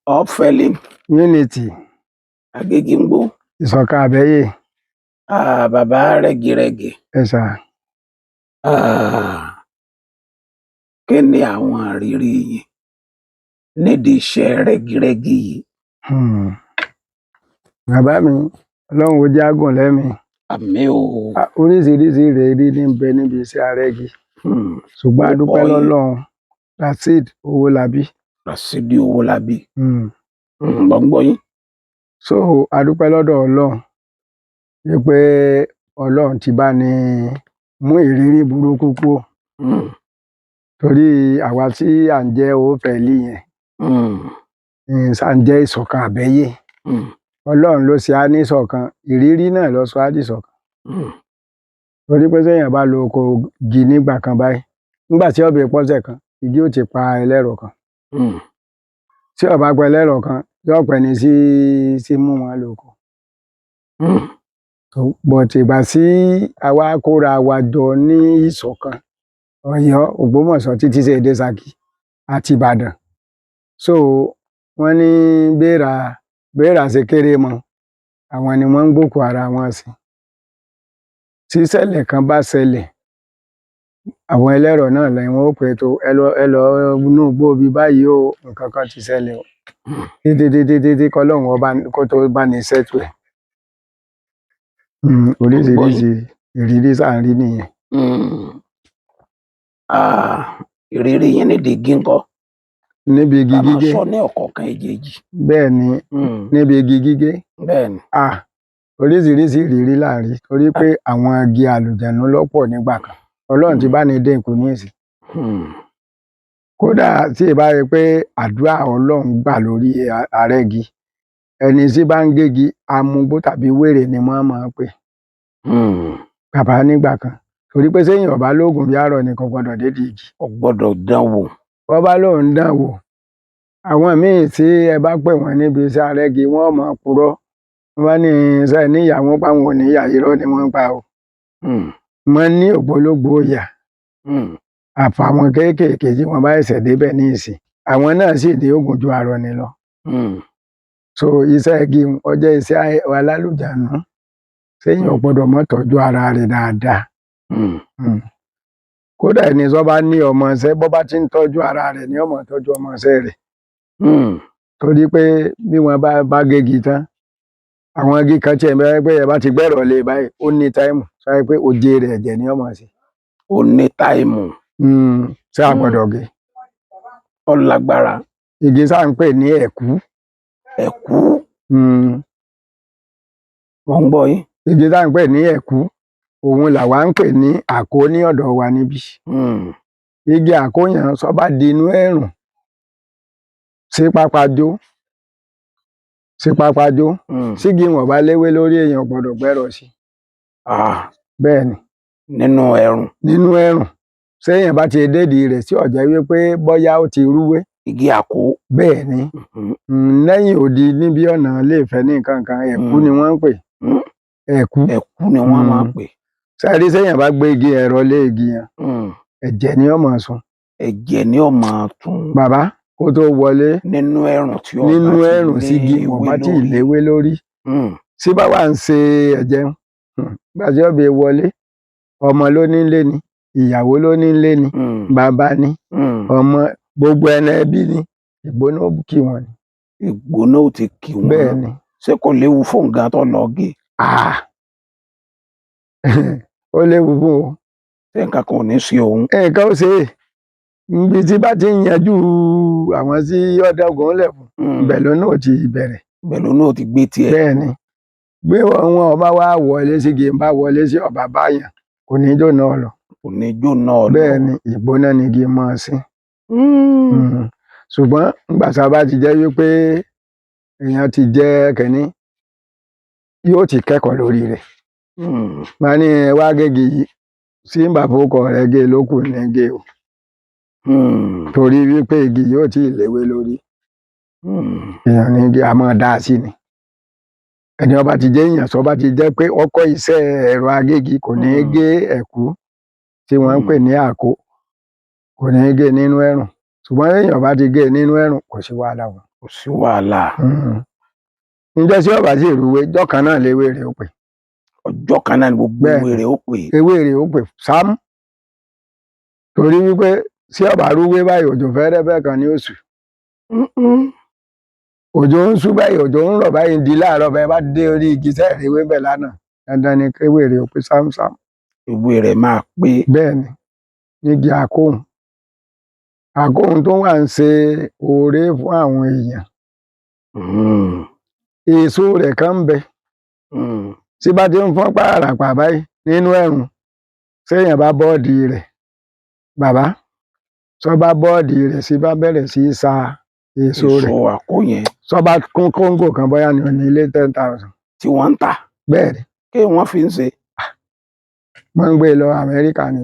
Ọ̀fẹ́lì Unity. Agégingbó. Ìṣọ̀kan àbẹ́yè. Bàbá rẹ́girẹ́gi. Ẹ̀sà. Kí ni àwọn ìrírí yín nídìí iṣẹ́ rẹ́girẹ́gi yìí? Bàbá mi, Ọlọ́run ó jẹ́ á gùn lẹ́mìí. Àmín o. Oríṣiríṣi ìrírí ní ń bẹ níbi iṣẹ́ arẹ́gi. Ṣùgbọ́n a dúpẹ́ Orúkọ yín? lọ́lọ́run. Rasheed Owólabí. Rasidi Owólabí. Mo ń gbọ́ yín. So a dúpẹ́ lọ́dọ̀ Ọlọ́run wípé Ọlọ́run ti bá ní mú ìrírí burúkú kúrò. Torí àwa tí à ń jẹ́ Òfẹ́lì yẹn, ṣá ń jẹ́ ìṣọ̀kan àbẹ́yè. Ọlọ́run ló ṣe á ní ìṣọ̀kan, ìrírí náà ló sọ á di ìṣọ̀kan. Torí pé téèyàn bá lo oko igi nígbà kan báyìí, nígbà tí ó bá pọ́sẹ̀ kan, igi ó ti pa ẹlẹ́rọ kan. Tí ó bá pa ẹlẹ́rọ kan, yóò pẹ́ni sí mú wọn lóko. But ìgbà tí àwa kóra wa jọ ní ìṣọ̀kan, Ọ̀yọ́, Ògbómọ̀ṣọ́ títí ṣe dé Ṣakí àti Ìbàdàn. So wọ́n ní béèrà béèrà ṣe kéré mọ́, àwọn ni wọ́n ń gbókùú ara wọn sin. Tí ìṣẹ̀lẹ̀ kan bá ṣẹlẹ̀, àwọn ẹlẹ́rọ náà ni wọ́n ó pè tó ẹ lọ inú igbó ibi báyìí o, nǹkan kan ti ṣẹlẹ̀ o. Títí títí títí kọ́lọ́run ọba kó tó bá ní settle ẹ̀. Oríṣiríṣi ìrírí tá à ń rí nìyẹn. Ìrírí yín nídìí igi ńkọ́? Níbi igi Ká máa gígé. sọ ní ọ̀kọ̀ọ̀kan èjèèjì. Bẹ́ẹ̀ ni, níbi igi gígé. Bẹ́ẹ̀ ni. Oríṣiríṣi ìrírí là ń rí torí pé àwọn igi àlùjànnú lọ́pọ̀ nígbà kan. Ọlọ́run ti bá ní dínkù nísìn. Kódà tí ì bá ṣe pé àdúrà Ọlọ́run gbà lórí arẹ́gi, ẹni tí bá ń gégi, amugbó tàbí wèrè ni wọ́n máa ń pè. Bàbá nígbà kan. Torí pé séèyàn ò bá lóògùn bí àárọ̀ ni kò gbọdọ̀ dédìí igi. Kò gbọdọ̀ dán wò. Bọ́ bá lóun dán wò, àwọn míì tí ẹ bá pè wọ́n níbi iṣẹ́ arẹ́gi, wọ́n ó máa purọ́. Wọ́n bá ní ṣé ẹ ní ìyá, wọ́n páwọn ò ní ìyá, irọ́ ni wọ́n ń pa o. Wọ́n ní ògbólógbòó ìyá. Àfàwọn kéékèèké tí wọ́n bá ṣẹ̀ṣẹ̀ débẹ̀ ní ìsìn. Àwọn náà sì ní òògùn ju àrọ̀nì lọ. So iṣẹ́ igi ó jẹ́ iṣẹ́ alálùjànnú. Séèyàn ò gbọdọ̀ má tọ́jú ara rẹ̀ dáadáa. Kódà ẹni tó bá ní ọmọṣẹ́, bó bá ti ń tọ́jú ara rẹ̀ ni ó máa tọ́jú ọmọṣẹ́ rẹ̀. Torí pé bí wọ́n bá gégi tán, àwọn igi kan tiẹ̀ ń bẹ pé ẹ bá ti gbẹ́rọ̀ lé báyìí, ó ní time, sọ pé oje rẹ̀ ẹ̀jẹ̀ ni ó máa ṣe. Ó ní time. Ṣé a gbọdọ̀ gé? Ó lágbára. Igi tá ń pè ní ẹ̀kú. Ẹ̀kú. Mo ń gbọ́ yín. Igi tá ń pè ní ẹ̀kú, òun làwa ń pè ní àkó ní ọ̀dọ̀ wa níbí. Igi àkó yẹn tó bá di inú ẹ̀rùn sí pápájó, sí pápájó, sígi wọn bá léwé lórí, èèyàn ò gbọdọ̀ gbẹ́rọ̀ sí. Bẹ́ẹ̀ ni. Nínú ẹ̀rùn. Nínú ẹ̀rùn. Séèyàn bá ti dédìí rẹ̀ tí ó jẹ́ wípé bóyá ó ti rúwé. Igi àkó. Bẹ́ẹ̀ ni. Lẹ́yìn odi níbi ọ̀nà ilé Ifẹ̀ ní nǹkan kan, ẹ̀kú ni wọ́n ń pè. Ẹ̀kú. Ẹ̀kú ni wọ́n máa ń pè. Ṣé ẹ rí séèyàn bá gbé igi ẹ̀rọ lé igi yẹn, ẹ̀jẹ̀ ni ó máa sun. Ẹ̀jẹ̀ ni ó máa tún. Bàbá kó tó wọlé. Nínú ẹ̀rùn tí ó Nínú bá ti ẹ̀rùn ní sígi wọn ewé bá tí ì lórí. léwé lórí. Tí bá wà ń ṣe ẹ̀jẹ̀, nígbà tí ó bá wọlé, ọmọ ló ní nílé ni, ìyàwó ló ní nílé ni, bàbá ni, ọmọ, gbogbo ẹni ẹbí ni, ìgbóná ó kì wọ́n ni. Ìgbóná ó ti kì wọ́n. Bẹ́ẹ̀ ni. Ṣé kò léwu fún nǹkan tó lọ gé? Ó léwu fún o. Ṣé nǹkan kan ò ní ṣe òun? Nǹkan ó ṣe é. Níbi tí bá ti ń yanjú àwọn tí ó dọ́gun lẹ̀ fún, ibẹ̀ ló náà ti bẹ̀rẹ̀. Ibẹ̀ ló náà ti gbé tiẹ̀. Bẹ́ẹ̀ ni. Bí wọn ọba wá wọlé sígi ń bá wọlé sí ọba báyàn, kò ní jó náà lọ. Kò ní jó náà lọ. Bẹ́ẹ̀ ni, ìgbóná ni igi máa sí. Ṣùgbọ́n nígbà tá a bá ti jẹ́ wípé èèyàn ti jẹ́ kínní, yóò ti kẹ́kọ̀ọ́ lórí rẹ̀. Màá ní ẹ wá gégi yìí, tí ń bá fowókọ rẹ̀ gé lókù ní gé o. Torí wípé igi yóò tí ì léwé lórí. Èèyàn ní igi a máa dá sí ni. Ẹni ọba ti jẹ́ èèyàn, tó bá ti jẹ́ pé ó kọ́ iṣẹ́ ẹ̀rọ agégi, kò ní gé ẹ̀kú tí wọ́n ń pè ní àkó, kò ní gé nínú ẹ̀rùn. Ṣùgbọ́n èèyàn bá ti gé nínú ẹ̀rùn, kò sí wàhálà wọn. Kò sí wàhálà. Ǹjẹ́ tí ọba sì rúwé, jọ́ kan náà léwé rẹ̀ ó pè. Ọjọ́ kan náà ni gbogbo Bẹ́ẹ̀ni. ewé rẹ̀ ó pè. Ewé rẹ̀ ó pè sámú. Torí wípé tí ọba rúwé báyìí, òjò fẹ́rẹ́fẹ́ kan ní oṣù. Òjò ń ṣú báyìí, òjò ń rọ̀ báyìí di láàárọ̀ bẹ́ẹ̀ bá dé orí igi sẹ́ẹ̀rì ewé bẹ̀ lánàá. Dandan ni kéwé rẹ̀ ó pè sámúsámú. Ewé rẹ̀ máa pé. Bẹ́ẹ̀ ni, nígi àkóhùn. Àkóhùn tó wà ń ṣe oore fún àwọn èèyàn. Èso rẹ̀ kan ń bẹ. Tí bá ti ń fọ́n pàràpà báyìí nínú ẹ̀rùn, séèyàn bá bọ́ọ̀dì rẹ̀, bàbá, sọ bá bọ́ọ̀dì rẹ̀ sí bá bẹ̀rẹ̀ sí í sa èso rẹ̀. Èso àkó yẹn. Sọ bá kún kóńgò kan bóyá ni ò ní lé 10,000. Tí wọ́n ń tà. Bẹ́ẹ̀ ni. Kí wọ́n fi ń ṣe? Wọ́n ń gbé lọ Amẹ́ríkà ni.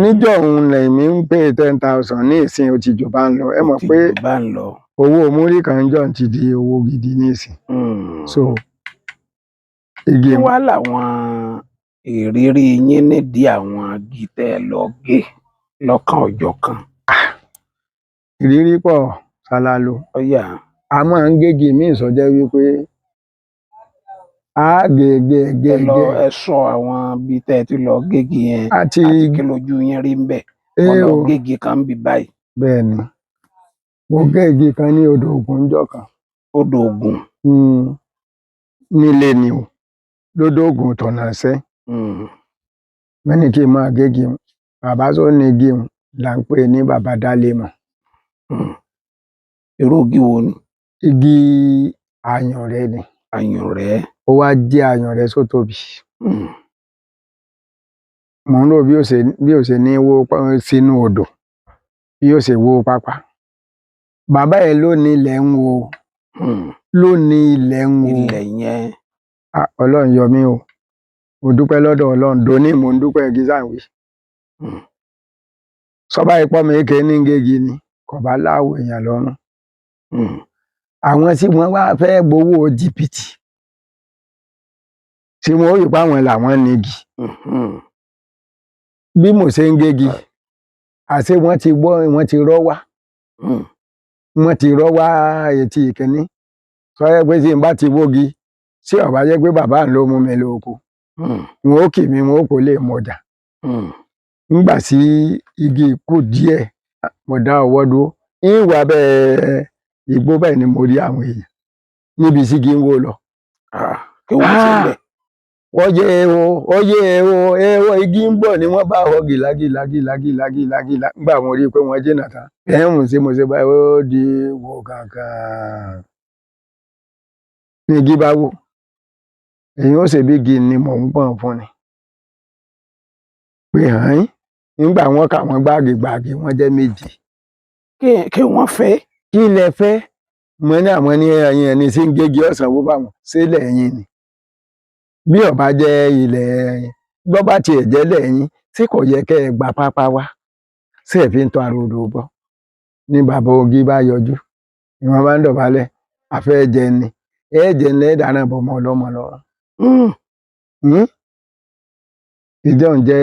Níjọ́ òun lèmi ń pè 10,000 ní ìsìn ó ti jù bá ń lọ. Ẹ mọ̀ pé bá ń lọ. Owó múrí kan jọ̀ ti di owó gidi ní ìsìn. So igi Kí wá làwọn ìrírí yín nídìí àwọn igi tẹ́ ẹ lọ gé lọ́kàn ọ̀jọ̀kan? Ìrírí pọ̀ ṣàlàlò. Ọ̀yà. A máa ń gégi míì sọjẹ́ wípé a gé gé gé Ẹ lọ gé. Ẹ sọ àwọn ibi tẹ́ ẹ ti lọ gégi yẹn àti àti kí lójú yín rí ń bẹ̀. Wọ́n lọ gégi kan ń bí báyìí. Bẹ́ẹ̀ ni, mo gé igi kan ní odò Ògùn ńjọ́ kan. Odò Ògùn. Nílé ni o, lódò Ògùn tọ̀nà sẹ́. Wọ́n ní kí n máa gégi un. Bàbá tó ní igi un là ń pè ní bàbá Dálémọ̀. Irú igi wo ni? Igi àyànrẹ́ ni. Àyànrẹ́. Ó wá jẹ́ àyànrẹ́ tó tóbi. Mò ń rò bí ó ṣe ní wó sínú odò, bí ó ṣe wó pápá. Bàbá ẹ̀ ló ní ilẹ̀ ń wo. Ló ní ilẹ̀ ń wo. Ilẹ̀ yẹn. Ọlọ́run yọ mí o. Mo dúpẹ́ lọ́dọ̀ Ọlọ́run. Dòní mò ń dúpẹ́ igi sáǹwí. Sọ́bá ipọ́ mi ké ní gégi ni, kò bá láwọ̀ èèyàn lọ́rùn. Àwọn tí wọ́n wá fẹ́ gbowó jìbìtì, tí wọ́n ó rí pé àwọn làwọn nígi. Bí mo ṣe ń gégi, àṣé wọ́n ti gbọ́, wọ́n ti rọ́ wá. Wọ́n ti rọ́ wá etí ìkíní. Sọ yẹ pé tí n bá ti wógi, tí ó bá jẹ́ pé bàbá ń ló mú mi lóko, wọn ó kì mí, wọn ó kó lè mọjà. Nígbà tí igi kù díẹ̀, mo dá ọwọ́ dúró. Ìwà bẹ́ẹ̀ igbó bẹ́ẹ̀ ni mo rí àwọn èèyàn níbi tí igi ń wó lọ. Kí wọ́n ṣe bẹ̀? Wọ́n yé ewo, ó yé ewo, ewo igi ń bọ̀ ni wọ́n bá họ gìlá gìlá gìlá gìlá gìlá gìlá. Nígbà mo rí i pé wọ́n jìnnà tán, ẹ̀hún tí mo ṣe báyìí ó di wò kankan. Ní igi bá wò, èyí ó ṣe bí igi ni mò ń pọ̀n fún ni. Pé hàn ín, nígbà wọ́n kà wọ́n gbági gbági, wọ́n jẹ́ méjì. Kí wọ́n fẹ́? Kí lẹ fẹ́? Mo ní àwọn ní ẹyin ẹni tí ń gégi ọ̀sán wó bá wọn sílẹ̀ ẹyin ni. Bí ó bá jẹ́ ilẹ̀ ẹyin, bó bá tiẹ̀ jẹ́ lẹ́yìn tí kò yẹ kẹ́ ẹ gba pápá wá, ṣé ẹ fi ń tọ́ arodo bọ́? Ní bàbá ogi bá yọjú, ni wọ́n bá ń dọ̀bálẹ̀, a fẹ́ jẹ ni, ẹ jẹ ní ẹ dáná bọ̀ ọmọ ọlọ́mọ lọ́rùn. Ìjọ́un jẹ́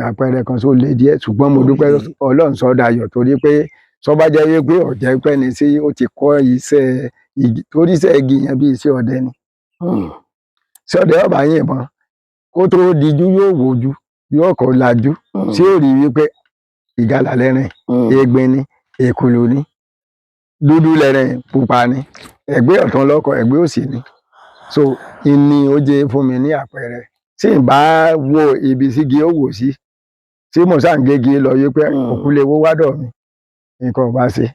àpẹẹrẹ kan tó le díẹ̀, ṣùgbọ́n mo dúpẹ́ Ọlọ́run sọ dayọ̀ torí pé sọ bá jẹ́ wípé ọ̀jẹ̀ pẹ́ ni tí ó ti kọ́ iṣẹ́ igi, torí iṣẹ́ igi yẹn bí iṣẹ́ ọdẹ ni. Ṣé ọdẹ ọba yìnbọn kó tó dijú yóò wojú, yóò kọ́ lajú, tí ó rí wípé ìgalà lẹ́rìn, egbin ni, èkùlù ni, dúdú lẹ́rìn, pupa ni, ẹ̀gbẹ́ ọ̀tún lọ́kọ̀, ẹ̀gbẹ́ òsì ni. So ìní ó jẹ́ fún mi ní àpẹẹrẹ. Tí n bá wo ibi tí igi ó wò sí, tí mo sá ń gégi lọ wípé òkú lè wó wádọ̀ mi, nǹkan ò bá ṣe.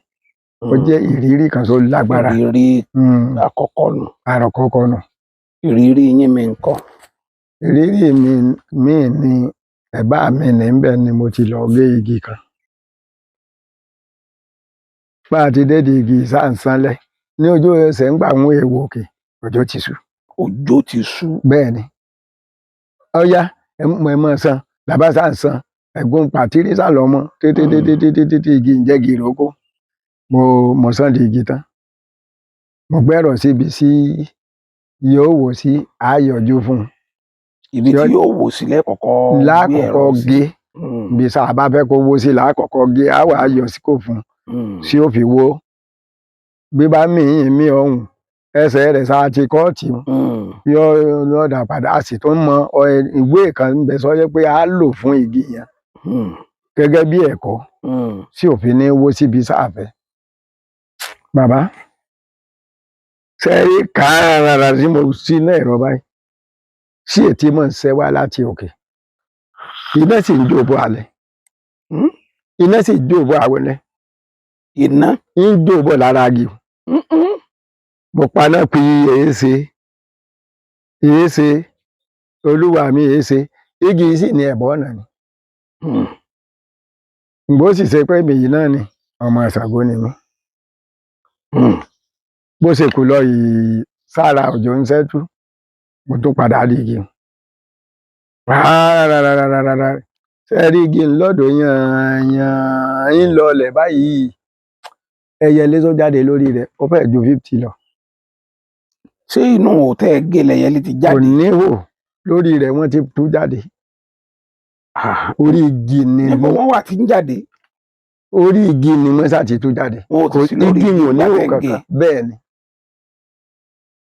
Ó jẹ́ ìrírí kan tó lágbára. Ìrírí àkọ́kọ́ nù. Àkọ́kọ́ nù. Ìrírí yín mi ńkọ́? Ìrírí mi ni ẹ̀bá mi ní bẹ́ẹ̀ ni mo ti lọ gé igi kan. Bá a ti dédi igi sáǹsánlẹ̀ ní ojú ẹsẹ̀ ń gbà wọ́n èèwọ̀ òkè, òjò ti ṣú. Òjò ti ṣú. Bẹ́ẹ̀ ni. Ọ̀yá ẹ mọ̀ san, làbá sáǹsán, ẹ̀gún pàtírí sá lọ mọ́ tètè igi ń jẹ́ gìrókò. Mo sán di igi tán. Mo gbẹ́rọ̀ síbi sí yóò wò sí àyọjú fún un. Ibi tí yóò wò sí lẹ́kọ̀ọ́kọ́ lákọ̀ọ́kọ́ gé. Ibi tá a bá fẹ́ kó wó sí lákọ̀ọ́kọ́ gé, á wà á yọ sí kò fún un tí ó fi wó. Bí bá mì í mí ọ̀hún ẹsẹ̀ rẹ̀ sáà ti kọ́ọ̀tì yọ lọ́dà padà. A sì tún mọ ìwé kan ń bẹ sọ́jọ́ pé a lò fún igi yẹn gẹ́gẹ́ bí ẹ̀kọ́ tí òfin ní wó síbi sáàfẹ́. Bàbá sẹ́rí kàárà tí mo sí náà ẹ̀rọ báyìí sí ètí mọ̀ ń ṣẹ́ wá láti òkè, iná sì ń jò bọ́ alẹ́, iná sì ń jò bọ́ àwọlẹ́, Iná ń jò bọ́ lára igi. Mo paná pé èéṣe èéṣe olúwa mi èéṣe, igi yìí sì ní ẹ̀bọ ọ̀nà ni. Bó sì ṣe pé èmi yìí náà ni ọmọ Ṣàngó ni mí. Bó ṣe kù lọ yìí sára òjò ń ṣẹ́jú, mo tún padà rí igi. Rárárárárárá ṣe rí igi ńlọ́dọ̀ yànyàn ń lọlẹ̀ báyìí, ẹyẹlé tó jáde lórí rẹ̀ ó fẹ́ẹ̀ ju 50 lọ. Ṣé inú òtẹ́ gé lẹyẹlé ti Kò jáde? níhò lórí rẹ̀, wọ́n ti tú jáde. Orí igi ni Níbo wọ́n wà tí ń jáde? Orí igi ni wọ́n ṣáà ti tú jáde. Wọn ò ti sí lórí igi igi ò níhò ìgbà tẹ́ gé. kankan. Bẹ́ẹ̀ ni,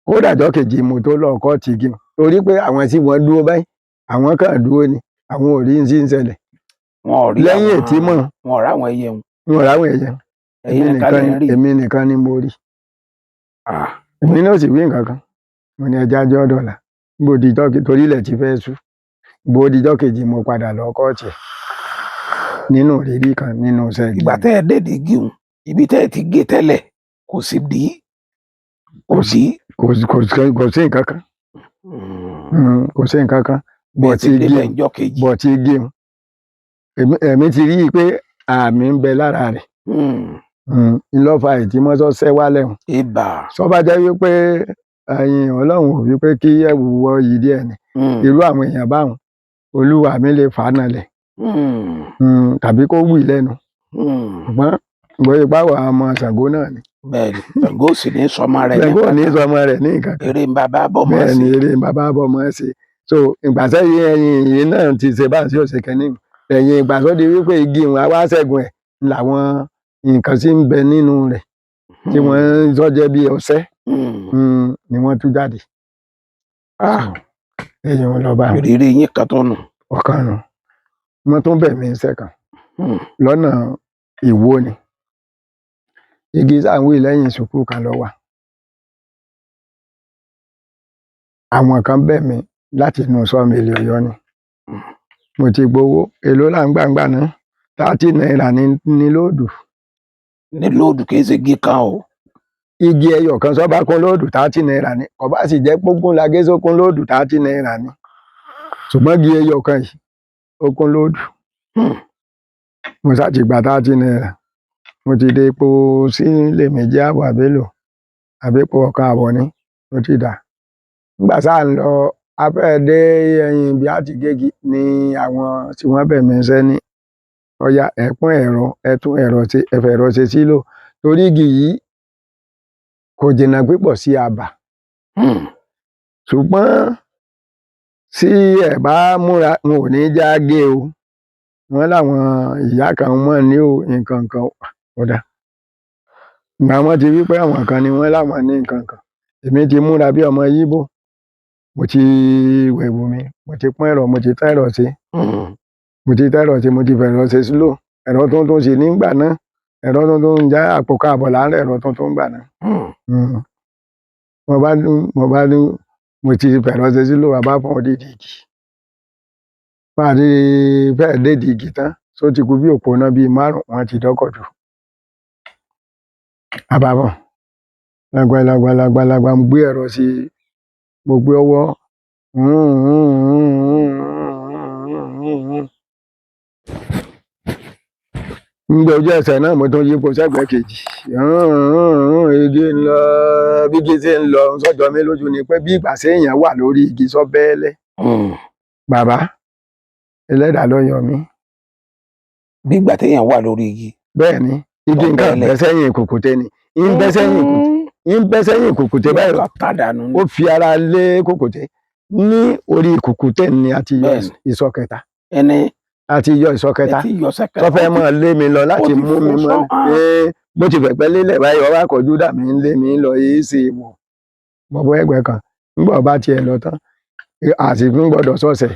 kódà jọ́ kejì mo tó lọ kọ́ọ̀tì igi, torí pé àwọn tí wọ́n dúró báyìí, àwọn kan dúró ni, àwọn ò rí ní sí ń ṣẹlẹ̀. Wọn ò rí Lẹ́yìn ètí mọ̀ wọn ò ráwọn ẹyẹ wọn. Wọn ò ráwọn ẹyẹ. Ẹ̀yin nìkan lẹ ń rí. Èmi nìkan ni mo rí. Èmi náà sì wí nǹkan kan, mo ní ẹja jọ́ dọ̀là bó di ijọ́ torí ilẹ̀ ti fẹ́ sú. Bó di ijọ́ kejì mo padà lọ kọ́ọ̀tì ẹ̀ nínú ìrírí kan nínú iṣẹ́ igi. Ìgbà tẹ́ ẹ dédìí gíhun, ibi tẹ́ ẹ ti gé tẹ́lẹ̀ kò sì dí, kò sí. Kò sí nǹkan kan. Kò sí nǹkan kan. Bẹ́ẹ̀ ti Bọ̀tí igi débẹ̀ ńjọ́ kejì. Bọ̀tí igi èmi ti rí i pé àmì ń bẹ lára rẹ̀. Ńlọ́fà ìtìmọ́sọ́ sẹ́ wálẹ̀ hùn. Ibà. Sọ́ba jẹ́ wípé ẹ̀yin Ọlọ́run ò wípé kí ẹ̀wù wọ yìí díẹ̀ ni, irú àwọn èèyàn báwọn olúwa mi lè fà á nalẹ̀ tàbí kó wì lẹ́nu. Ṣùgbọ́n bóyá báwo ọmọ Ṣàngó náà ni. Bẹ́ẹ̀ni, Ṣàngó sì ní sọmọ rẹ̀ ní Ṣàngó ò ní kankan. sọmọ rẹ̀ ní nǹkan kan. Eré ń bàbá bọ̀ mọ́ Bẹ́ẹ̀ sí. ni, eré bàbá bọ̀ mọ́ sí. So ìgbàsẹ́ yìí ẹ̀yin yìí náà ti ṣe báyìí sí òṣè kẹ́ni ẹ̀yìn ìgbà tó di wípé igi ìwọ̀n wá ṣẹ́gun ẹ̀ làwọn nǹkan tí ń bẹ nínú rẹ̀ tí wọ́n ń sọ́jẹ́ bí ọṣẹ́ ni wọ́n tú jáde. Ẹ̀yìn wọn lọ bá wọn. Ìrírí yín kan tó nù. Ọ̀kan nù. Wọ́n tún bẹ̀ mí iṣẹ́ kan lọ́nà Ìwó ni. Igi sáà ń wí lẹ́yìn sùkúù kan ló wà. Àwọn kan bẹ̀ mí láti inú sọ́ọ̀mìlì Ọ̀yọ́ ni. Mo ti gbowó, èló là ń gbàǹgbà náà, 30 náírà ní lóòdù. Ní lóòdù, kì í ṣe igi kan o. Igi ẹyọ kan sọ́ba kún lóòdù, 30 náírà ni. Kò bá sì jẹ́ pógún lagé sókún lóòdù, 30 náírà ni. Ṣùgbọ́n igi ẹyọ kan yìí ó kún lóòdù. Mo sá ti gba 30 náírà. Mo ti dé epo sílé méjì àbọ̀ àbélò àbípo ọ̀kan àbọ̀ ni mo ti dà. Nígbà sáà ń lọ, a fẹ́ dé ẹ̀yìn ibi àti gégi ni àwọn tí wọ́n bẹ̀ mí ṣẹ́ ní ọya ẹ̀pọ́n ẹ̀rọ ẹ̀tún ẹ̀rọ ṣe ẹ̀fẹ̀ ẹ̀rọ ṣe sílò torí igi yìí kò jìnnà pípọ̀ sí abà. Ṣùgbọ́n tí ẹ bá múra, wọn ò ní já gé o. Wọ́n láwọn ìyá kan wọ́n ní o nǹkan kan ọ̀dà. Ìgbà wọ́n ti wí pé àwọn kan ni wọ́n láwọn ní nǹkan kan. Èmi ti múra bí ọmọ Yíbò. Mo ti wẹ̀wù mi, mo ti pọ́n ẹ̀rọ, mo ti tán ẹ̀rọ ṣe. Mo ti tán ẹ̀rọ ṣe, mo ti fẹ̀rọ ṣe sílò. Ẹ̀rọ tuntun sì nígbà náà. Ẹ̀rọ tuntun ń já àpò kan àbọ̀ láàárọ̀ ẹ̀rọ tuntun gbà náà. Mo bá ní mo ti fẹ̀rọ ṣe sílò, bàbá fún odidi igi. Bá ti fẹ́ dédi igi tán, só ti kú bí òpó náà bí márùn-ún wọ́n ti dọ́kọ̀dù. Àbàbọ̀ lágbá lágbá lágbá lágbá mo gbé ẹ̀rọ sí, mo gbé ọwọ́. Ngbẹ ojú ẹsẹ̀ náà mo tún yípo sẹ́gbẹ̀ẹ́ kejì. Igi ń lọ, bí igi ṣe ń lọ, sọ́jọ́ mi lójú ni pé bí ìgbà séèyàn wà lórí igi sọ bẹ́ẹ̀lẹ̀. Bàbá, ẹlẹ́dàá ló yọ mí. Bí ìgbà téèyàn wà lórí igi. Bẹ́ẹ̀ ni, igi nǹkan bẹ́ sẹ́yìn kùkùté ni. Ń bẹ́ sẹ́yìn kùkùté, ń bẹ́ sẹ́yìn kùkùté báyìí. Pàdánù. Ó fi ara lé kùkùté. Ní orí kùkùté ni a ti yọ ìsọ̀ kẹta. Ẹni A ti yọ ìsọ̀ kẹta. ẹ ti yọ sẹ́kẹ̀. Tó fẹ́ máa lé mi lọ láti mú mi mọ́. Bó ti fẹ̀gbẹ́ lélẹ̀ báyìí, ọba kọjú dà mí ń lé mi lọ, èé ṣe wọ̀ mo bọ́ ẹgbẹ́ kan. Nígbà ọba tiẹ̀ lọ tán, àsìkò gbọ́dọ̀ sọ̀sẹ̀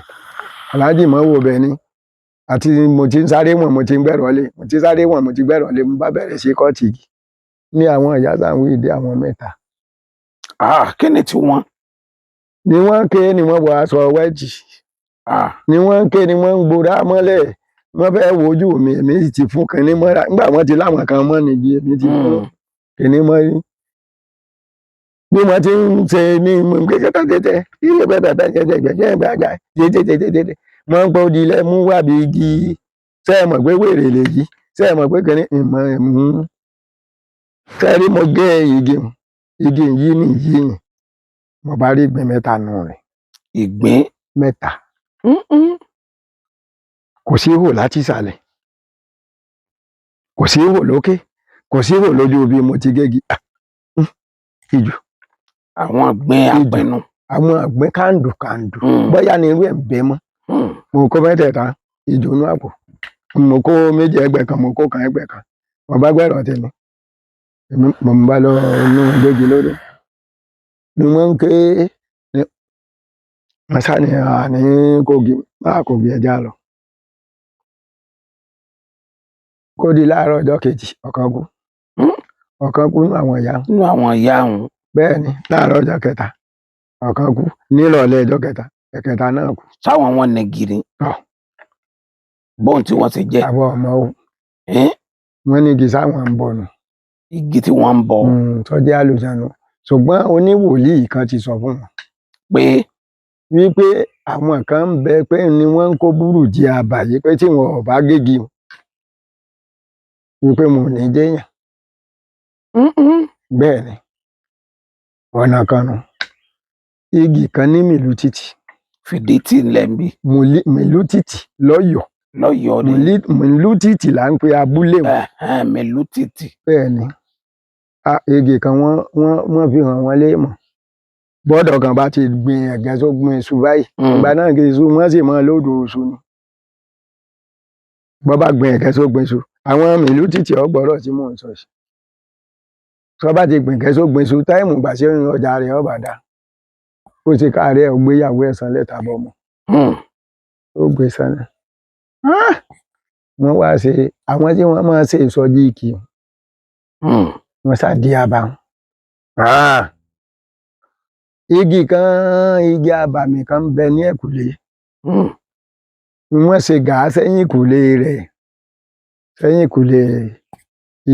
aláàjì mọ́ wò bẹ́ẹ̀ ni. Àti mo ti ń sáré wọ̀n, mo ti ń gbẹ̀rọ̀ lé, mo ti sáré wọ̀n, mo ti gbẹ̀rọ̀ lé, mo bá bẹ̀rẹ̀ sí kọ́ọ̀tì igi ní àwọn ìyá sáwọn ìdí àwọn mẹ́ta. Ah, kí ni tiwọn? Ni wọ́n ń ké, ni wọ́n wọ aṣọ wẹ́ẹ̀tì, ni wọ́n ń ké, ni wọ́n ń gbóra mọ́lẹ̀. Wọ́n fẹ́ wojú mi, èmi sì ti fún kinní mọ́ra. Nígbà wọ́n ti láwọn kan mọ́ níbi, èmi ti fún kinní mọ́ rí. Bí wọ́n ti ń ṣe ní gbẹgbẹgbẹgbẹ gbẹgbẹgbẹgbẹgbẹ, wọ́n ń pọ́ di ilẹ̀ mú wábi igi. Ṣé ẹ mọ̀ pé wèrè lèyí? Ṣé ẹ mọ̀ pé kinní ìmọ̀ ẹ̀mú? Ṣé ẹ rí, mo gé igi, igi yìí nìyí ni mo bá rí ìgbín mẹ́ta nù rẹ̀. Ìgbín mẹ́ta. Kò sí ihò láti ìsàlẹ̀, kò sí ihò lókè, kò sí ihò lójú ibi mo ti gégi. Ìjù. Àwọn ìgbín àpẹnu. Àwọn ìgbín kàǹdù kàǹdù. Bóyá ni irú ẹ̀ ń bẹ mọ́. Mo kó mẹ́tẹ̀ẹ̀ta ìjù inú àpò, mo kó méjì ẹgbẹ́ kan, mo kó kan ẹgbẹ́ kan, mo bá gbẹ̀rọ̀ tèmi, mo ń bá lọ inú gbégi lódò ni wọ́n ń ké ní wọ́n sá ní àní kogi máa kogi ẹja lọ. Kó di láàárọ̀ ọjọ́ kejì, ọ̀kan kú. Ọ̀kan kú nínú àwọn ìyá. Nínú àwọn ìyá òun. Bẹ́ẹ̀ ni, láàárọ̀ ọjọ́ kẹta ọ̀kan kú, nírọ̀lẹ́ ọjọ́ kẹta ẹ̀kẹta náà kú. Sáwọn wọn nìgì ni? Tọ́. Bóun tí wọ́n ti jẹ́. Àwọn ọmọ o, wọ́n ní igi sáwọn ń bọ̀ nù. Igi tí wọ́n ń bọ. Tó jẹ́ àlùjànnú, ṣùgbọ́n oníwòlíì kan ti sọ fún wọn pé wípé àwọn kan ń bẹ pé ni wọ́n ń kó búrùjí àbàyè, pé tí wọn ò bá gégi wípé mo ò ní jẹ́yàn. Bẹ́ẹ̀ ni, ọ̀nà kan nu. Igi kan ní mìlú títì. Fìdí tí ń lẹ̀ ń bí. Mìlú títì lọ́yọ̀ọ́. Lọ́yọ̀ọ́ ni. Mìlú títì là ń pe abúlé wọn. Mìlú títì. Bẹ́ẹ̀ ni, igi kan wọ́n fi hàn wọ́n léèmọ̀. Bọ́dọ̀ kan bá ti gbin ẹ̀gẹ́ tó gbin iṣu báyìí, ìgbà náà kì í iṣu wọ́n sì máa lóòdù iṣu ni. Bọ́ bá gbin ẹ̀gẹ́ tó gbin iṣu, àwọn mìlú títì ọgbọ́rọ̀ tí mò ń sọ yìí. Tó bá ti gbin ẹ̀gẹ́ tó gbin iṣu, táìmù ìgbà tí ọjà rẹ̀ ó bá dá. Ó ti káàárẹ̀, ó gbéyàwó ẹ̀ sanlẹ̀ tàbí ọmọ. Ó gbé sanlẹ̀. Wọ́n wá ṣe àwọn tí wọ́n máa ń ṣe ìsọjí ìkì. Wọ́n ṣàdí àbá. Igi kan, igi abàmì kan ń bẹ ní ẹ̀kùlé. Wọ́n ṣe gàá sẹ́yìn ìkùlé rẹ̀. Sẹ́yìn ìkùlé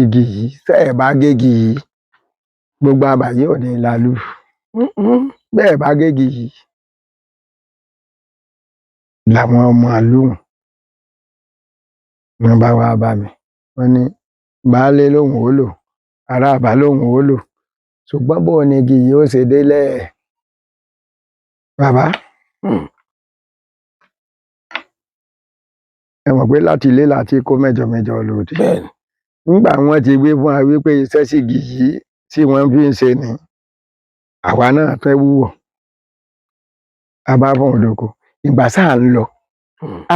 igi yìí, tẹ́ ẹ̀ bá gégi yìí, gbogbo àbà yìí ò ní lálù. Bẹ́ẹ̀ bá gégi yìí. Làwọn ọmọ ìlú wọn bá wá bá mi. Wọ́n ní baálé lóhùn ó lò, ará àbá lóhùn ó lò. Ṣùgbọ́n bó ni igi yìí ó ṣe délẹ̀? Bàbá. Ẹ mọ̀ pé láti ilé láti kó mẹ́jọ mẹ́jọ lòdì. Bẹ́ẹ̀ ni. Nígbà wọ́n ti gbé fún wa wípé iṣẹ́ sígi yìí tí wọ́n fi ń ṣe ni, àwa náà fẹ́ wúwọ̀. A bá fún òdòkó. Ìgbà sáà ń lọ,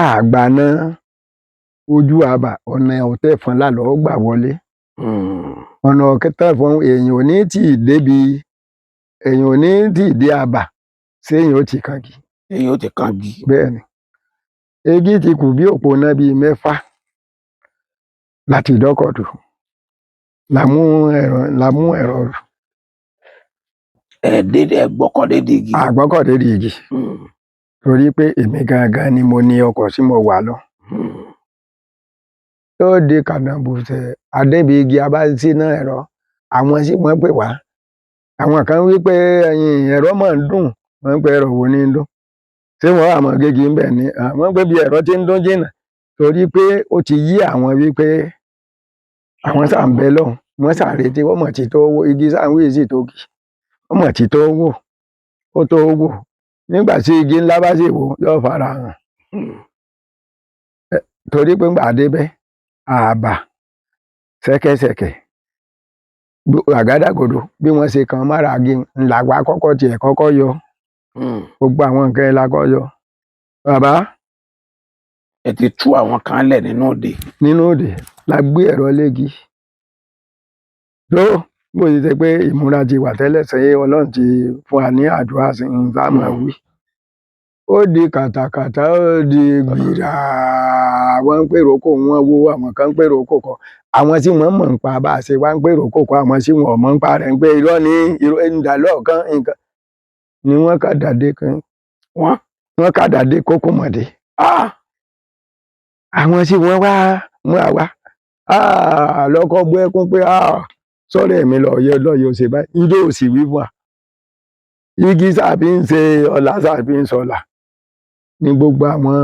àgbà náà ojú àbà ọ̀nà ọ̀tẹ̀ fún lálọ́ gbà wọlé. Ọ̀nà ọ̀tẹ̀ fún èèyàn ò ní tí ì débi, èèyàn ò ní tí ì dé àbà, ṣé èèyàn ó ti kàngi? Èèyàn ó ti kàngi. Bẹ́ẹ̀ ni. Igi ti kù bí òpó náà bíi mẹ́fà láti dọ́kọ̀dù. Làmú ẹ̀rọ. Ẹ dédé ẹ gbọ́kọ̀ dédé igi. Àgbọ́kọ̀ dédé igi. Torí pé èmi gangan ni mo ní ọkọ̀ tí mo wà lọ. Ó di kànàbùsẹ̀ àdébí igi a bá síná ẹ̀rọ, àwọn tí wọ́n pè wá. Àwọn kan wí pé ẹ̀yin ẹ̀rọ máa ń dùn, wọ́n ń pe ẹ̀rọ wo ní ń dùn. Ṣé wọ́n wá máa gégi ń bẹ̀ ni? Àwọn pé bí ẹ̀rọ tí ń dún jìnnà torí pé ó ti yí àwọn wípé àwọn ṣà ń bẹ lọ́hùn, wọ́n ṣà ń retí, wọ́n mọ̀ tí tó wó, igi ṣà ń wí sì tó kì, wọ́n mọ̀ tí tó wó, ó tó wó. Nígbà tí igi ńlá bá sì wó, yóò fara hàn. Torí pé ńgbà dé bẹ́, àbà ṣẹ̀kẹ̀ṣẹ̀kẹ̀, àgádágodo bí wọ́n ṣe kan mára igi ńlá wa kọ́kọ́ tiẹ̀ kọ́kọ́ yọ. Gbogbo àwọn nǹkan ẹ̀ la kọ́ yọ. Bàbá. Ẹ ti tú àwọn kan lẹ̀ nínú òde. Nínú òde la gbé ẹ̀rọ légi. Tó bó ti ṣe pé ìmúra ti wà tẹ́lẹ̀ sẹ́yìn, Ọlọ́run ti fún wa ní àdúrà sí ń tá máa wí. Ó di kàtàkàtà, ó di gbìrà, wọ́n ń pèrò kó wọ́n wó, àwọn kan ń pèrò kó kọ́. Àwọn tí wọ́n mọ̀ ń pa bá a ṣe wá ń pèrò kó kọ́, àwọn tí wọ́n mọ̀ ń pa rẹ̀ ń pé irọ́ ní irọ́ ń dà lọ́ọ̀kan nǹkan. Ni wọ́n kà dàdé kan. Wọ́n? Wọ́n kà dàdé kókó mọ̀dé. Ah! Àwọn tí wọ́n wá mú àwa. Ah! Lọ́kọ́ bú ẹkún pé ah! Sọ́rọ̀ ẹ̀mí lọ yẹ lọ́yọ̀ ṣe báyìí. Ijó ò sì wí fún wa. Igi sáà fi ń ṣe ọlá, sáà fi ń sọlà. Ní gbogbo àwọn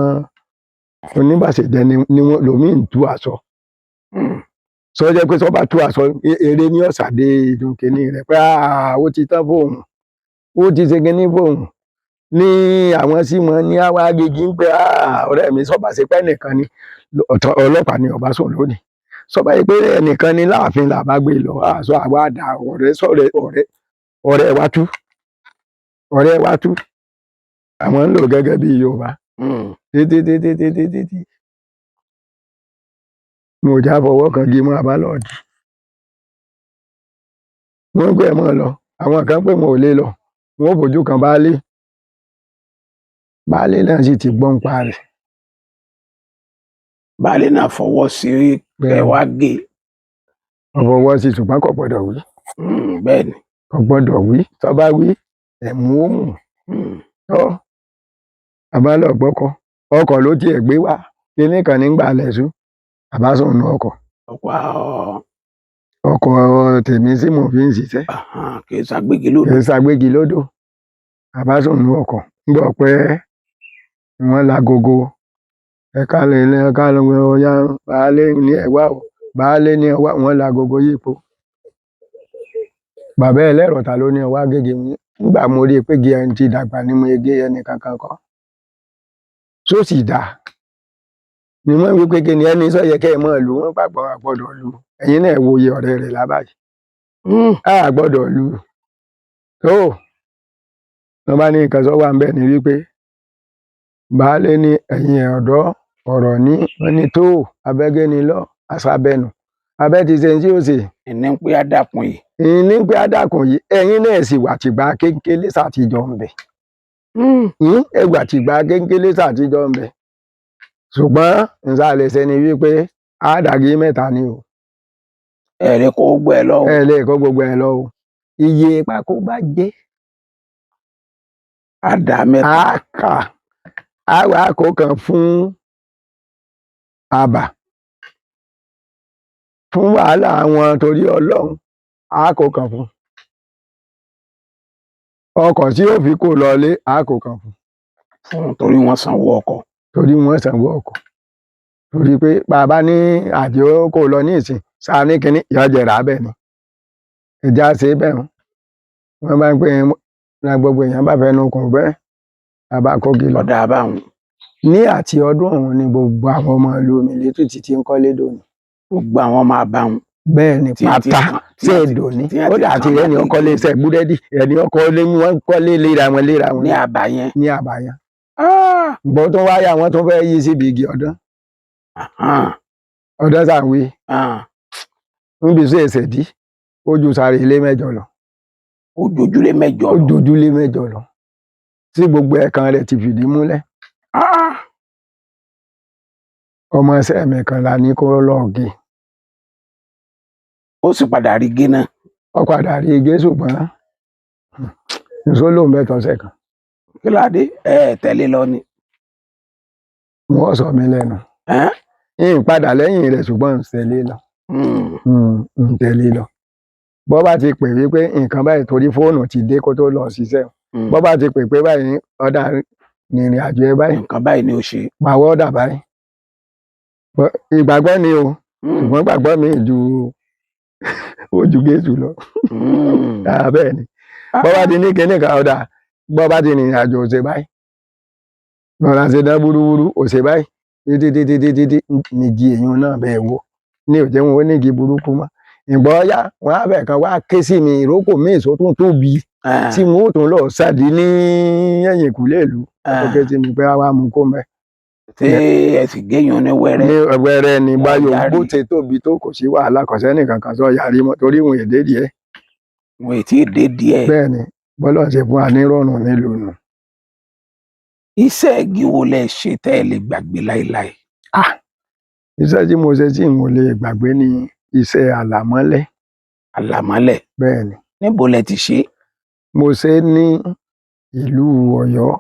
oníbàṣẹ̀jẹ́ ni wọ́n lòmí ń tú aṣọ. Sọ jẹ́ pé sọ bá tú aṣọ, eré ní ọ̀sàdé ìdùn kìíní rẹ̀ pé ah! Ó ti tán fóun. Ó ti ṣe kíní fóun. Ní àwọn tí wọ́n ní àwa gidi ń pé ah! Ọ̀rẹ́ mi sọ bá ṣe pé ẹnìkan ni ọ̀tọ̀ ọlọ́pàá ni ọba sùn lónìí. Sọ bá yẹ pé ẹnìkan ni láàfin là bá gbé lọ. Aṣọ àwa dà ọ̀rẹ́ sọ̀rẹ́ ọ̀rẹ́ ọ̀rẹ́ wa tú. Ọ̀rẹ́ wa tú. Àwọn ń lò gẹ́gẹ́ bí Yorùbá. Títí títí títí títí. Mo já fọwọ́ kan gé mọ́ abálọ́ọ̀dì. Wọ́n ń pè mọ́ lọ. Àwọn kan pé wọn ò lè lọ. Wọ́n ò fojú kan baálé. Baálé náà sì ti gbọ́n pa rẹ̀. Baálé náà fọwọ́ sí ẹ wá gé. Wọ́n fọwọ́ sí ṣùgbọ́n kò gbọ́dọ̀ wí. Bẹ́ẹ̀ ni. Kò gbọ́dọ̀ wí. Tó bá wí, ẹ̀mú ó mú. Tọ́ àbálọ̀ gbọ́kọ̀. Ọkọ̀ ló tiẹ̀ gbé wá. Kíní kan nígbà lẹ̀ṣú. Àbá sùn nú ọkọ̀. Ọkọ̀ Ọkọ̀ tèmi tí mò ń fi ń ṣiṣẹ́. Kì í ṣàgbégi lódò. Kì í ṣàgbégi lódò. Àbá sùn nú ọkọ̀. Ńgbọ̀ pé wọ́n lagogo. Ẹ̀ka lè ní ẹ̀ka lè ọya baálé ní ẹ̀wá o. Baálé ní ẹ̀wá, wọ́n lagogo yípo. Bàbá ẹlẹ́rọ ta ló ní ọwá gègé mi. Nígbà mo rí i pé gé ẹni tí dàgbà ni mo gé ẹni kankan kọ́. Só sì dà. Ni wọ́n wí pé kí ni ẹni sọ yẹ kẹ́ ẹ máa lù wọ́n pàgbọ́ àgbọ́dọ̀ lù. Ẹ̀yin náà wo iye ọ̀rẹ́ rẹ̀ lábàáyé. A gbọ́dọ̀ lù. Tó wọ́n bá ní nǹkan sọ wà ń bẹ̀ ni wípé baálé ní ẹ̀yin ọ̀dọ́ ọ̀rọ̀ ní wọ́n ní tó abẹ́gẹ́ni lọ àṣàbẹ̀nù. Abẹ́ ti ṣe ní tí ó ṣe. Ìní ń pé àdàkùn yìí. Ìní ń pé àdàkùn yìí. Ẹ̀yin náà sì wà tìgbà kéńkélé sàtijọ́ ń bẹ̀. Ẹ wà tìgbà kéńkélé sàtijọ́ ń bẹ̀. Ṣùgbọ́n ǹsà lè ṣe ni wípé àdàgé mẹ́ta ni o. Ẹ lè kó gbogbo ẹ lọ o. Ẹ lè kó gbogbo ẹ lọ o. Iye pákó bá jẹ́. Àdá mẹ́ta. A kà á wà kó kan fún àbà. Fún wàhálà wọn torí Ọlọ́run, a kó kan fún. Ọkọ̀ tí ó fi kó lọlé, a kó kan fún. Fún torí wọ́n sanwó ọkọ̀. Torí wọ́n sanwó ọkọ̀. Torí pé bàbá ní àjò kó lọ ní ìsìn, sáà ní kinní, yóò jẹrà bẹ́ẹ̀ ni. Ìjà ṣe bẹ́ẹ̀ hàn. Wọ́n bá ń pè é ní gbogbo èèyàn bá fẹnu kùn bẹ́ẹ̀. Bàbá kó gi lọ. Ọ̀dà àbáhùn. Ní àti ọdún ọ̀hún ni gbogbo àwọn ọmọ ìlú Omiletù ti ń kọ́lé dòní. Gbogbo àwọn ọmọ àbáhùn. Bẹ́ẹ̀ ni pátá ṣé dòní. Ó dà tí ẹni ọkọ lé iṣẹ́ búrẹ́dì, ẹni ọkọ lé wọ́n kọ́lé léra wọn léra wọn. Ní àbá yẹn. Ní àbá yẹn. Ǹgbọ́n tó wáyà wọ́n tún fẹ́ yí síbi igi ọ̀dán. Ọ̀dán sàwí. Níbi sí ẹsẹ̀ dí, ó ju sáré ilé mẹ́jọ lọ. Ó jojúlé mẹ́jọ Ó lọ. jojúlé mẹ́jọ lọ. Tí gbogbo ẹ̀kan rẹ̀ ti fìdí múlẹ̀. Ọmọ iṣẹ́ mi kan la ní kó lọ gé. Ó sì padà rí gé náà. Ó padà rí gé ṣùgbọ́n nṣó lòun bẹ́ẹ̀ tọ́sẹ̀ kan. Kí ló dé? Ẹ tẹ̀lé lọ ni. Wọ́n sọ mí lẹ́nu. Ń padà lẹ́yìn rẹ̀ ṣùgbọ́n ń tẹ̀lé lọ. Ń tẹ̀lé lọ. Bọ́ bá ti pè wípé nǹkan báyìí torí fóònù ti dé kó tó lọ ṣiṣẹ́. Bọ́ bá ti pè pé báyìí ọ̀dà nìrìn àjò ẹ báyìí. Nǹkan báyìí ni ó ṣe. Pàwọ́ ọ̀dà báyìí. Ìgbàgbọ́ ni o. Ṣùgbọ́n gbàgbọ́ mi ju ojú Jésù lọ. Bẹ́ẹ̀ ni. Bọ́ bá ti ní kíní kan ọ̀dà bọ́ bá ti rìnrìn àjò òṣè báyìí. Lọ́la ṣe dán búrúburú òṣè báyìí. Títí títí títí tí nìgi èèyàn náà bẹ́ẹ̀ wò. Ní òjẹ́ wọn ó nígi burúkú mọ́. Ìgbọ́ yá wọn á bẹ̀ kan wá ké sí mi ìrókò mi èso tún tóbi tí wọn ó tún lọ sàdí ní ẹ̀yìnkùlé ìlú. Ó ké sí mi pé wá mú kó mẹ́. Tí ẹ sì géyàn ní wẹ́rẹ́. Ní wẹ́rẹ́ ni báyò. Yarí. Bó ṣe tóbi tó, kò sí wàhálà, kò sẹ́nì kankan sọ yarí mọ́ torí wọn èdè díẹ̀. Wọn ì tí ì dé díẹ̀. Bẹ́ẹ̀ ni bọ́lá ṣe fún wa ní rọrùn nílùú nù. Iṣẹ́ igi wo lẹ ṣe tẹ́ ẹ lè gbàgbé láéláé? Iṣẹ́ tí mo ṣe tí n ò lè gbàgbé ni iṣẹ́ àlàmọ́lẹ̀. Àlàmọ́lẹ̀? Bẹ́ẹ̀ ni. Níbo lẹ ti ṣe é? Mo ṣe é ní ìlú Ọ̀yọ́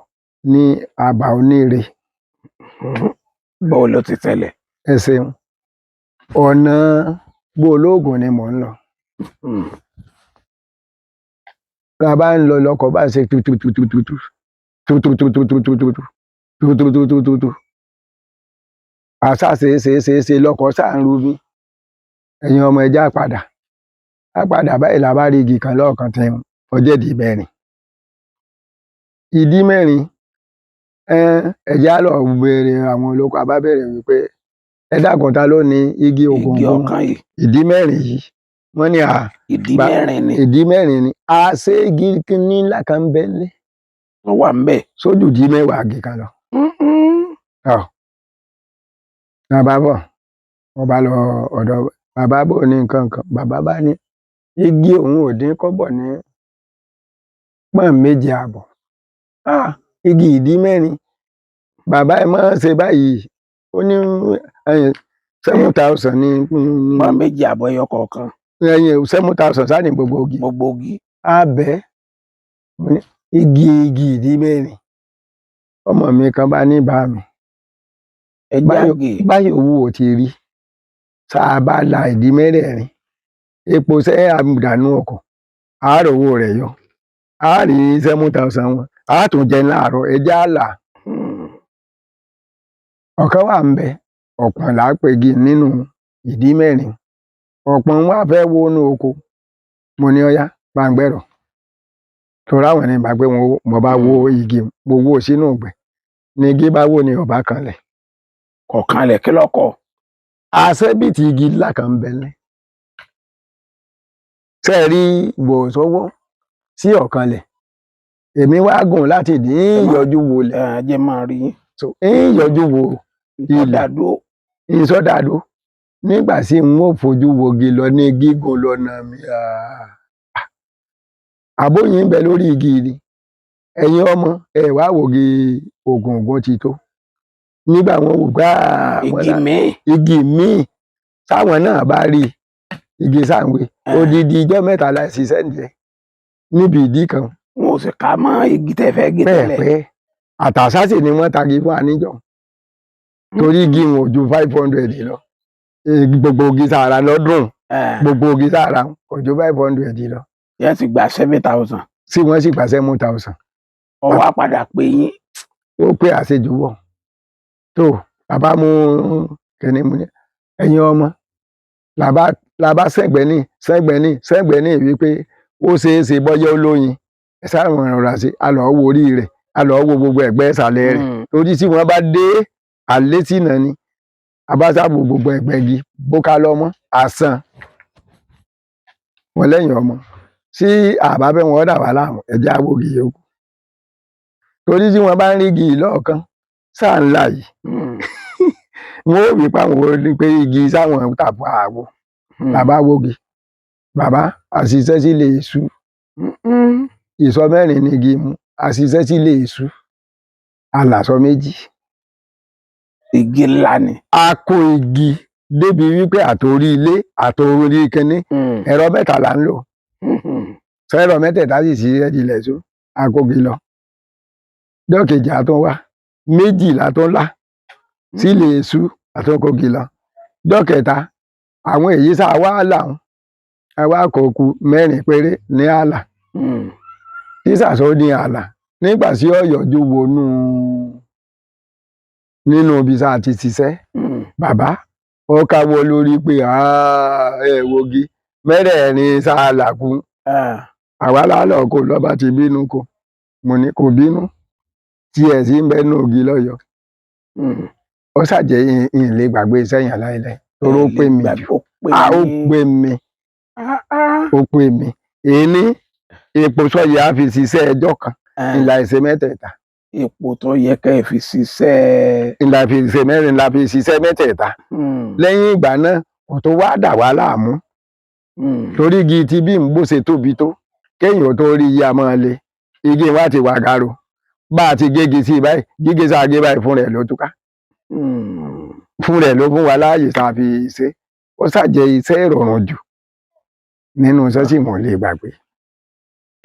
ní àbá Onírè. Báwo ló ti ṣẹlẹ̀? Ẹ ṣeun. Ọ̀nà gbóòlóògùn ni mò ń lọ. Tá a bá ń lọ, lọkọ̀ bá ṣe tututututu tutututututu tutututututu, àṣà ṣe é ṣe é ṣe é ṣe, lọkọ̀ ṣáà ń rú mi. Ẹ̀yin ọmọ, ẹja padà á padà báyìí. La bá rí igi kan lọ́ọ̀kan tí ọjọ́ ìdí mẹ́rin, ìdí mẹ́rin. Ẹ̀jẹ̀ á lọ béèrè àwọn olóko. A bá béèrè wípé, ẹ dákun, ta ló ní igi igi ògùngùn ọ̀kan yìí? Ìdí mẹ́rin yìí? Wọ́n ní à Ìdí mẹ́rin ni. Ìdí mẹ́rin ni. A ṣe igi kíní ńlá kan ń bẹ lé Wọ́n wà ń bẹ̀. Sójú ìdí 10 igi kan lọ. Ọ bàbá bọ̀, wọ́n bá lọ ọ̀dọ̀ bàbá bò ní nǹkan kan. Bàbá bá ní igi òun ò dín kọ́bọ̀ ní pọ́n 7.5. Ah, igi ìdí mẹ́rin, bàbá, ẹ má ṣe báyìí. Ó ní 7,000 ní Pọ́n 2.5 ẹyọ kọ̀ọ̀kan. Ẹ̀yìn 7,000 sáà ní gbogbo igi. Gbogbo igi. Abẹ́ mo ní igi ìdí mẹ́rin. Ọmọ mi kan bá ní bá mi Ẹ báyìí jágè. Báyìí owó ò ti rí tá a bá la ìdí mẹ́rẹ̀ẹ̀rin, epo sẹ́ àdánù ọkọ̀, àárò owó rẹ̀ yọ, a rí 7,000 wọn, a tún jẹ láàárọ̀, ẹjẹ́ àlà. Ọ̀kan wà ń bẹ, ọ̀pọ̀n là á pègi nínú ìdí mẹ́rin. Ọ̀pọ̀n wà fẹ́ wọnú oko. Mo ní ọyá gbàngbẹ̀rọ̀ torí àwọn ẹni bá gbé wọn, mo bá wó igi, mo wó sínú ìgbẹ́ ní igi bá wó ní ọba kanlẹ̀. Kọ̀ọ̀kan lẹ̀, kí lọ́kọ̀? Àṣẹ́bìtì igi ńlá kan ń bẹ lẹ́ ṣe é rí gbòòsówó sí ọ̀kanlẹ̀. Èmi wá gùn láti dín yọjú wọlé. Ẹ jẹ́ máa rí yín. So ń yọjú wo ilẹ̀. Ọ̀dàdúró. Ìsọdàdó nígbà tí n ó fojú wogi lọ ní gígùn lọ́nà mi. Àbóyín ń bẹ lórí igi ni. Ẹ̀yin ọmọ ẹ wá wògi ògùngùn ti tó nígbà wọn wò gbáà. Igi míì. Igi míì táwọn náà bá rí igi sáǹwé, odidi ijọ́ 3 la ṣiṣẹ́ ǹjẹ́ níbi ìdí kan. Wọn ò sì ká mọ́ igi tẹ́ fẹ́ gé tẹ́lẹ̀. Pẹ́ẹ̀pẹ́ àtàṣà sì ni wọ́n tagi fún àníjọ torí igi wọn ò ju 500 lọ. Gbogbo igi sàrà lọ́dún, gbogbo igi sàrà kò ju 500 lọ. Yẹn sì gba 7,000. Tí wọ́n sì gba 7,000. Ọwọ́ á padà pé yín. Ó pé àṣejù wọ̀ tó bàbá mú kìnìún mú ní ẹ̀yin ọmọ làbá sẹ́gbẹ̀ẹ́ ní sẹ́gbẹ̀ẹ́ ní sẹ́gbẹ̀ẹ́ ní wípé ó ṣeé ṣe bọ́yá ó lóyin. Ẹ sáwọn ọ̀rọ̀ àṣẹ a lọ́ọ́ wo orí rẹ̀, a lọ́ọ́ wo gbogbo ẹ̀gbẹ́ ìsàlẹ̀ rẹ̀, torí tí wọ́n bá dé àlétí náà ni abáṣábò gbogbo ẹ̀gbẹ́ igi bó ká lọ́mọ àsán wọn lẹ́yìn ọmọ sí àbábẹ́ wọn dà wá láàmú. Ẹ̀jẹ̀ awògì yòókù torí tí wọ́n bá ń rí igi yìí lọ́ọ̀kan sáà ńlá yìí, wọn ò wí páwọn ò ní pé igi sáwọn tàbí àwo. Bàbá wogi, bàbá àṣìṣe sí lè sú. Ìsọ mẹ́rin ní igi mu, àṣìṣe sí lè sú, alàsọ 2. Igi ńlá ni. A kó igi débi wípé àtòrí ilé àtòrí kínní, ẹ̀rọ 3 là ń lò. Sẹ́rọ mẹ́tẹ̀ẹ̀ta sì ṣiṣẹ́ dilẹ̀ sú, akógi lọ. Dọ́kejì àtún wá, 2 látún lá sílé sú, àtúnkógi lọ. Dọ́kẹta àwọn èyí sá wá làwọn àwa kò kù 4 péré ní àlà sísàsó ní àlà. Nígbà tí ó yọjú wọnú nínú ibi tá a ti ṣiṣẹ́, bàbá ó káwọ́ lórí pé ẹ wogi mẹ́rẹ̀ẹ̀rin sáà làkú. Àwa lálọ́ kò lọ́ba ti bínú kò. Mo ní kò bínú tí ẹ̀ sì ń bẹ nínú ògì lọ́yọ̀ọ́. Ó ṣàjẹ́ ìyìn lè gbàgbé iṣẹ́ yẹn láéláé torí ó pè mí jù. Ó pè mí, ó pè mí. Èní epo sọ̀yà á fi ṣiṣẹ́ ẹjọ́ kan ìlà ìṣe mẹ́tẹ̀ẹ̀ta. Epo tó yẹ kẹ́ ẹ fi ṣiṣẹ́. Ńlá fi ṣe mẹ́rin, la fi ṣiṣẹ́ mẹ́tẹ̀ẹ̀ta. Lẹ́yìn ìgbà náà, kò tó wá dà wá láàmú, torí igi ti bí ń bó ṣe tóbi tó, kéèyàn ó tó rí iye a máa le. Igi wa ti wà garo, bá a ti gégi sí i báyìí, gígé sáà gé báyìí, fún rẹ̀ ló túká, fún rẹ̀ ló fún wa láàyè tá a fi ṣe. Ó ṣàjẹ́ iṣẹ́ ìrọ̀rùn jù nínú iṣẹ́ tí mo lè gbàgbé.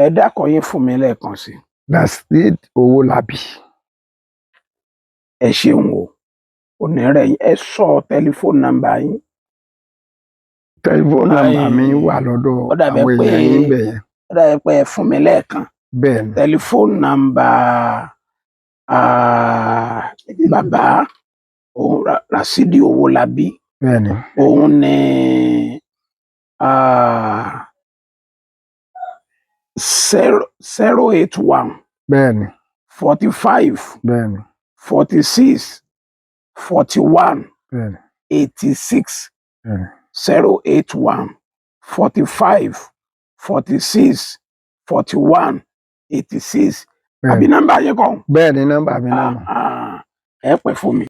Ẹ dákọ̀ yín fún mi lẹ́ẹ̀kan sí i. Rasheed Owólabí. Ẹ ṣeun o, onírẹ̀ yín. Ẹ sọ tẹlifóònù nọ́mbà yín. Tẹlifóònù nọ́mbà mi wà lọ́dọ̀ Ó dàbẹ̀ àwọn pé èèyàn yín bẹ̀ yẹn. Ó dàbẹ̀ pé ẹ fún mi lẹ́ẹ̀kan. Bẹ́ẹ̀ ni. Tẹlifóònù nọ́mbà bàbá òun Rasidi Owólabí, Bẹ́ẹ̀ ni. òun ní 0 081 Bẹ́ẹ̀ ni. 45 Bẹ́ẹ̀ ni. 46 41 Bẹ́ẹ̀ ni. 86. Bẹ́ẹ̀ ni. 081 45 46 41 86. Bẹ́ẹ̀ Àbí ni. nọ́mbà yẹn kọ́? Bẹ́ẹ̀ ni, nọ́mbà mi náà. Ẹ pẹ́ fún mi.